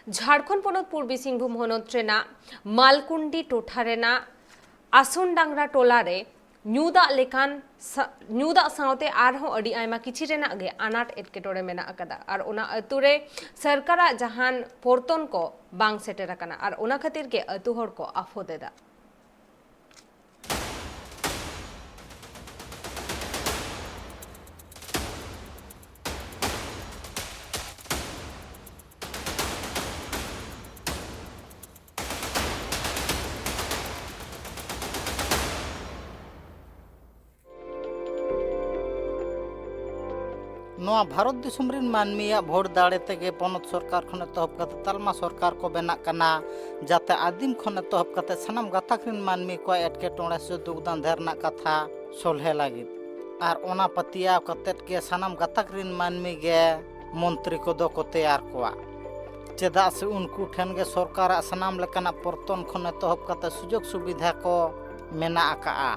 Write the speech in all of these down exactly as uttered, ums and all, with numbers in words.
ᱡᱷᱟᱲᱠᱷᱚᱸᱰ ᱯᱚᱱᱚᱛ ᱯᱩᱨᱵᱤ ᱥᱤᱝᱵᱷᱩᱢ ᱦᱚᱱᱚᱛ ᱨᱮᱱᱟᱜ ᱢᱟᱞᱠᱩᱱᱰᱤ ᱴᱚᱴᱷᱟ ᱨᱮᱱᱟᱜ ᱟᱥᱚᱱ ᱰᱟᱝᱨᱟ ᱴᱚᱞᱟ ᱨᱮ ᱧᱩ ᱫᱟᱜ ᱞᱮᱠᱟᱱ ᱥᱟ-, ᱧᱩ ᱫᱟᱜ ᱥᱟᱶᱛᱮ ᱟᱨᱦᱚᱸ ᱟᱹᱰᱤ ᱟᱭᱢᱟ ᱠᱤᱪᱷᱤ ᱨᱮᱱᱟᱜ ᱜᱮ ᱟᱱᱟᱴ ᱮᱴᱠᱮᱴᱚᱬᱮ ᱢᱮᱱᱟᱜ ᱟᱠᱟᱫᱟ᱾ ᱟᱨ ᱚᱱᱟ ᱟᱹᱛᱩ ᱨᱮ ᱥᱚᱨᱠᱟᱨᱟᱜ ᱡᱟᱦᱟᱱ ᱯᱚᱨᱛᱚᱱ ᱠᱚ ᱵᱟᱝ ᱥᱮᱴᱮᱨ ᱟᱠᱟᱱᱟ᱾ ᱟᱨ ᱚᱱᱟ ᱠᱷᱟᱹᱛᱤᱨ ᱜᱮ ᱟᱹᱛᱩ ᱦᱚᱲ ᱠᱚ ᱟᱯᱷᱚᱫ ᱮᱫᱟ᱾ ᱱᱚᱣᱟ ᱵᱷᱟᱨᱚᱛ ᱫᱤᱥᱚᱢ ᱨᱤᱱ ᱢᱟᱹᱱᱢᱤᱭᱟᱜ ᱵᱷᱳᱴ ᱫᱟᱲᱮ ᱛᱮᱜᱮ ᱯᱚᱱᱚᱛ ᱥᱚᱨᱠᱟᱨ ᱠᱷᱚᱱ ᱮᱛᱚᱦᱚᱵ ᱠᱟᱛᱮ ᱛᱟᱞᱢᱟ ᱥᱚᱨᱠᱟᱨ ᱠᱚ ᱵᱮᱱᱟᱜ ᱠᱟᱱᱟ, ᱡᱟᱛᱮ ᱟᱹᱫᱤᱢ ᱠᱷᱚᱱ ᱮᱛᱚᱦᱚᱵ ᱠᱟᱛᱮ ᱥᱟᱱᱟᱢ ᱜᱟᱛᱟᱠ ᱨᱤᱱ ᱢᱟᱹᱱᱢᱤ ᱠᱚᱣᱟᱜ ᱮᱴᱠᱮᱴᱚᱬᱮ ᱥᱮ ᱫᱩᱠ ᱫᱟᱸᱫᱷᱮ ᱨᱮᱱᱟᱜ ᱠᱟᱛᱷᱟ ᱥᱚᱞᱦᱮ ᱞᱟᱹᱜᱤᱫ᱾ ᱟᱨ ᱚᱱᱟ ᱯᱟᱹᱛᱭᱟᱹᱣ ᱠᱟᱛᱮ ᱜᱮ ᱥᱟᱱᱟᱢ ᱜᱟᱛᱟᱠ ᱨᱤᱱ ᱢᱟᱹᱱᱢᱤ ᱜᱮ ᱢᱚᱱᱛᱨᱤ ᱠᱚᱫᱚ ᱠᱚ ᱛᱮᱭᱟᱨ ᱠᱚᱣᱟ᱾ ᱪᱮᱫᱟᱜ ᱥᱮ ᱩᱱᱠᱩ ᱴᱷᱮᱱ ᱜᱮ ᱥᱚᱨᱠᱟᱨᱟᱜ ᱥᱟᱱᱟᱢ ᱞᱮᱠᱟᱱᱟᱜ ᱯᱚᱨᱛᱚᱱ ᱠᱷᱚᱱ ᱮᱛᱚᱦᱚᱵ ᱠᱟᱛᱮ ᱥᱩᱡᱳᱜᱽ ᱥᱩᱵᱤᱫᱷᱟ ᱠᱚ ᱢᱮᱱᱟᱜ ᱟᱠᱟᱜᱼᱟ᱾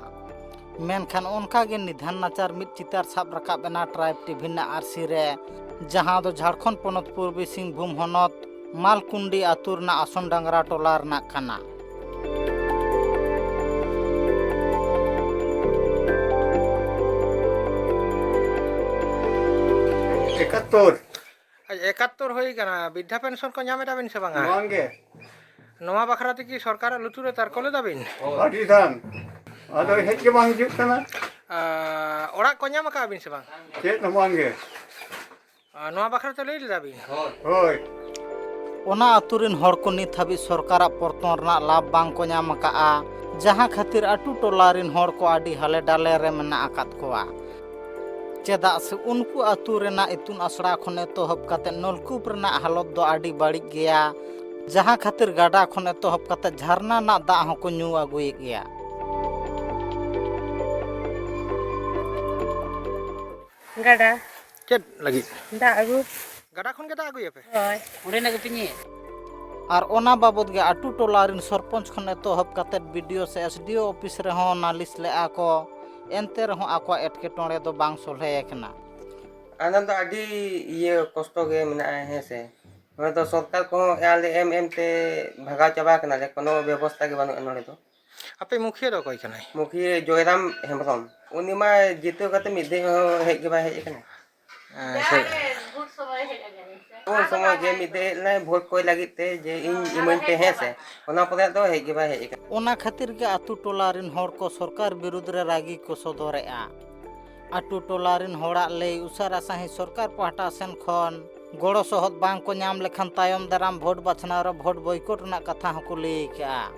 ᱢᱮᱱᱠᱷᱟᱱ ᱚᱱᱠᱟ ᱜᱮ ᱱᱤᱫᱷᱟᱱ ᱱᱟᱪᱟᱨ ᱢᱤᱫ ᱪᱤᱛᱟᱹᱨ ᱥᱟᱵ ᱨᱟᱠᱟᱵ ᱮᱱᱟ ᱴᱨᱟᱭᱤᱵᱽ ᱴᱤᱵᱷᱤ ᱨᱮᱱᱟᱜ ᱟᱹᱨᱥᱤ ᱨᱮ, ᱡᱟᱦᱟᱸ ᱫᱚ ᱡᱷᱟᱲᱠᱷᱚᱸᱰ ᱯᱚᱱᱚᱛ ᱯᱩᱨᱵᱤ ᱥᱤᱝᱵᱷᱩᱢ ᱦᱚᱱᱚᱛ ᱢᱟᱞᱠᱩᱱᱰᱤ ᱟᱹᱛᱩ ᱨᱮᱱᱟᱜ ᱟᱥᱚᱱ ᱰᱟᱝᱨᱟ ᱴᱚᱞᱟ ᱨᱮᱱᱟᱜ ᱠᱟᱱᱟ᱾ ᱮᱠᱟᱛᱛᱳᱨ᱾ ᱟᱪᱪᱷᱟ, ᱮᱠᱟᱛᱛᱳᱨ ᱦᱩᱭ ᱠᱟᱱᱟ, ᱵᱤᱨᱫᱷᱟ ᱯᱮᱱᱥᱚᱱ ᱠᱚ ᱧᱟᱢ ᱮᱫᱟ ᱵᱤᱱ ᱥᱮ ᱵᱟᱝᱟ? ᱵᱟᱝᱜᱮ᱾ ᱱᱚᱣᱟ ᱵᱟᱠᱷᱨᱟ ᱛᱮᱠᱤ ᱥᱚᱨᱠᱟᱨᱟᱜ ᱞᱩᱛᱩᱨ ᱨᱮ ᱛᱟᱨᱠᱚ ᱞᱮᱫᱟ ᱵᱤᱱ? ᱟᱹᱰᱤ ᱫᱷᱟᱱ᱾ ᱟᱫᱚ ᱦᱮᱡ ᱜᱮ ᱵᱟᱝ ᱦᱤᱡᱩᱜ ᱠᱟᱱᱟ᱾ ᱟᱨ, ᱚᱲᱟᱜ ᱠᱚ ᱧᱟᱢ ᱟᱠᱟᱫ ᱵᱤᱱ ᱥᱮ ᱵᱟᱝ? ᱪᱮᱫ ᱦᱚᱸ ᱵᱟᱝᱜᱮ᱾ ᱟᱨ, ᱱᱚᱣᱟ ᱵᱟᱠᱷᱨᱟ ᱛᱮ ᱞᱟᱹᱭ ᱞᱮᱫᱟ ᱵᱤᱱ? ᱦᱳᱭ᱾ ᱚᱱᱟ ᱟᱹᱛᱩ ᱨᱤᱱ ᱦᱚᱲ ᱠᱚ ᱱᱤᱛ ᱦᱟᱹᱵᱤᱡ ᱥᱚᱨᱠᱟᱨᱟᱜ ᱯᱚᱨᱛᱚᱱ ᱨᱮᱱᱟᱜ ᱞᱟᱵᱷ ᱵᱟᱝ ᱠᱚ ᱧᱟᱢ ᱟᱠᱟᱫᱼᱟ, ᱡᱟᱦᱟᱸ ᱠᱷᱟᱹᱛᱤᱨ ᱟᱹᱛᱩ ᱴᱚᱞᱟ ᱨᱤᱱ ᱦᱚᱲ ᱠᱚ ᱟᱹᱰᱤ ᱦᱟᱞᱮ ᱰᱟᱞᱮ ᱨᱮ ᱢᱮᱱᱟᱜ ᱟᱠᱟᱫ ᱠᱚᱣᱟ᱾ ᱪᱮᱫᱟᱜ ᱥᱮ ᱩᱱᱠᱩ ᱟᱹᱛᱩ ᱨᱮᱱᱟᱜ ᱤᱛᱩᱱ ᱟᱥᱲᱟ ᱠᱷᱚᱱ ᱮᱛᱚᱦᱚᱵ ᱠᱟᱛᱮ ᱱᱚᱞᱠᱩᱯ ᱨᱮᱱᱟᱜ ᱦᱟᱞᱚᱛ ᱫᱚ ᱟᱹᱰᱤ ᱵᱟᱹᱲᱤᱡ ᱜᱮᱭᱟ, ᱡᱟᱦᱟᱸ ᱠᱷᱟᱹᱛᱤᱨ ᱜᱟᱰᱟ ᱠᱷᱚᱱ ᱮᱛᱚᱦᱚᱵ ᱠᱟᱛᱮ ᱡᱷᱟᱨᱱᱟ ᱨᱮᱱᱟᱜ ᱫᱟᱜ ᱦᱚᱸᱠᱚ ᱧᱩ ᱟᱹᱜᱩᱭᱮᱫ ᱜᱮᱭᱟ᱾ ᱜᱟᱰᱟ᱾ ᱪᱮᱫ ᱞᱟᱹᱜᱤᱫ? ᱫᱟᱜ ᱟᱹᱜᱩ᱾ ᱜᱟᱰᱟ ᱠᱷᱚᱱ ᱜᱮ ᱫᱟᱜ ᱟᱹᱜᱩᱭᱟᱯᱮ? ᱦᱳᱭ᱾ ᱚᱸᱰᱮᱱᱟᱜ ᱜᱮᱯᱮ ᱧᱩᱭᱟ? ᱟᱨ ᱚᱱᱟ ᱵᱟᱵᱚᱛ ᱜᱮ ᱟᱹᱛᱩ ᱴᱚᱞᱟ ᱨᱤᱱ ᱥᱚᱨᱯᱚᱧᱪ ᱠᱷᱚᱱ ᱮᱛᱚᱦᱚᱵ ᱠᱟᱛᱮ ᱵᱤ ᱰᱤ ᱳ ᱥᱮ ᱮᱥ ᱰᱤ ᱳ ᱚᱯᱷᱤᱥ ᱨᱮᱦᱚᱸ ᱱᱟᱞᱤᱥ ᱞᱮᱫᱼᱟ ᱠᱚ, ᱮᱱᱛᱮ ᱨᱮᱦᱚᱸ ᱟᱠᱚᱣᱟᱜ ᱮᱴᱠᱮᱴᱚᱬᱮ ᱫᱚ ᱵᱟᱝ ᱥᱚᱞᱦᱮ ᱟᱠᱟᱱᱟ᱾ ᱟᱭᱱᱚᱢ ᱫᱚ ᱟᱹᱰᱤ ᱤᱭᱟᱹ ᱠᱚᱥᱴᱚ ᱜᱮ ᱢᱮᱱᱟᱜᱼᱟ, ᱦᱮᱸ ᱥᱮ᱾ ᱱᱚᱰᱮ ᱫᱚ ᱥᱚᱨᱠᱟᱨ ᱠᱚᱦᱚᱸ ᱟᱞᱮ ᱮᱢ ᱮᱢ ᱛᱮ ᱵᱷᱟᱜᱟᱣ ᱪᱟᱵᱟ ᱟᱠᱟᱱᱟᱞᱮ, ᱠᱳᱱᱳ ᱵᱮᱵᱚᱥᱛᱟ ᱜᱮ ᱵᱟᱹᱱᱩᱜᱼᱟ ᱱᱚᱰᱮ ᱫᱚ᱾ ᱟᱯᱮ ᱢᱩᱠᱷᱤᱭᱟᱹ ᱫᱚ ᱚᱠᱚᱭ ᱠᱟᱱᱟᱭ? ᱢᱩᱠᱷᱤᱭᱟᱹ ᱡᱚᱭᱨᱟᱢ ᱦᱮᱢᱵᱨᱚᱢ, ᱩᱱᱤ ᱢᱟ ᱡᱤᱛᱟᱹᱣ ᱠᱟᱛᱮ ᱢᱤᱫ ᱫᱷᱟᱣ ᱦᱚᱸ ᱦᱮᱡ ᱜᱮ ᱵᱟᱭ ᱦᱮᱡ ᱟᱠᱟᱱᱟ᱾ ᱮᱸ, ᱥᱮ- ᱩᱱ ᱥᱚᱢᱚᱭ ᱜᱮ ᱢᱤᱫ ᱫᱷᱟᱣ ᱦᱮᱡ ᱞᱮᱱᱟᱭ ᱵᱷᱳᱴ ᱠᱚᱭ ᱞᱟᱹᱜᱤᱫ ᱛᱮ, ᱡᱮ ᱤᱧ ᱤᱢᱟᱹᱧ ᱯᱮ, ᱦᱮᱸ ᱥᱮ᱾ ᱚᱱᱟ ᱯᱚᱨᱮ ᱫᱚ ᱦᱮᱡ ᱜᱮ ᱵᱟᱭ ᱦᱮᱡ ᱟᱠᱟᱱᱟ᱾ ᱚᱱᱟ ᱠᱷᱟᱹᱛᱤᱨ ᱜᱮ ᱟᱛᱳ ᱴᱚᱞᱟ ᱨᱤᱱ ᱦᱚᱲ ᱠᱚ ᱥᱚᱨᱠᱟᱨ ᱵᱤᱨᱩᱫᱽ ᱨᱮ ᱨᱟᱹᱜᱤ ᱠᱚ ᱥᱚᱫᱚᱨᱮᱫᱼᱟ᱾ ᱟᱛᱳ ᱴᱚᱞᱟ ᱨᱤᱱ ᱦᱚᱲᱟᱜ ᱞᱟᱹᱭ, ᱩᱥᱟᱹᱨᱟ ᱥᱟᱺᱦᱤᱡ ᱥᱚᱨᱠᱟᱨ ᱯᱟᱦᱴᱟ ᱥᱮᱱ ᱠᱷᱚᱱ ᱜᱚᱲᱚ ᱥᱚᱦᱚᱫ ᱵᱟᱝ ᱠᱚ ᱧᱟᱢ ᱞᱮᱠᱷᱟᱱ ᱛᱟᱭᱚᱢ ᱫᱟᱨᱟᱢ ᱵᱷᱳᱴ ᱵᱟᱪᱷᱱᱟᱣ ᱨᱮ ᱵᱷᱳᱴ ᱵᱚᱭᱠᱚᱴ ᱨᱮᱱᱟᱜ ᱠᱟᱛᱷᱟ ᱦᱚᱸᱠᱚ ᱞᱟᱹᱭ ᱟᱠᱟᱫᱼᱟ᱾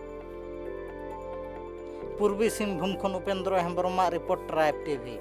ᱯᱩᱨᱵᱤ ᱥᱤᱝᱵᱷᱩᱢ ᱠᱷᱚᱱ ᱩᱯᱮᱱᱫᱨᱚ ᱦᱮᱢᱵᱨᱚᱢᱟᱜ ᱨᱤᱯᱳᱨᱴ, ᱴᱨᱟᱭᱤᱵᱽ ᱴᱤᱵᱷᱤ᱾